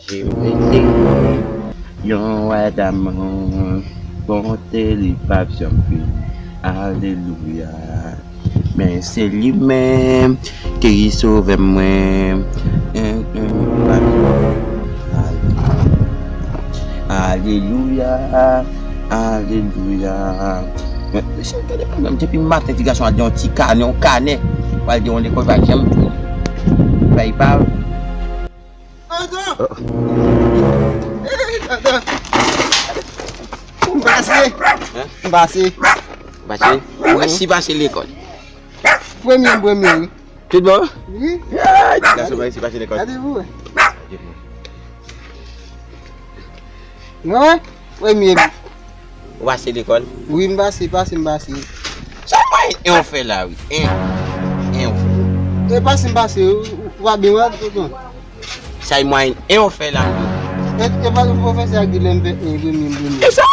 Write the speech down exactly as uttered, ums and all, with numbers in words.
Jemete yon wa damou, bonte li p ap janm fini. Alelouya. Men se li menm ki sove mwen. Alelouya. Alelouya. Men, mesye, gade mwen menm, depi maten, ti gason al gen yon ti kanè, yon kanè. Pral gen yon lekòl, pa janm tounen. Bay pa. Tonton! M pase! Hein? M pase! Pase? Ou resi pase lekòl. Premye, premye, wi. Tout bon? Wi. Ay, ti gason, m resi pase lekòl. Gade pou wè. Mwen, premye. Ou pase lekòl? Wi, m pase, pase, m pase. Sa mwayen en ou fè la, wi. En. En ou fè. E pase, m pase, ou, ou pa byen wè, tonton. Sa mwayen en ou fè la, wi. E, e pa pwofesè a ki di lè m fè en, premye, m premye. E sa?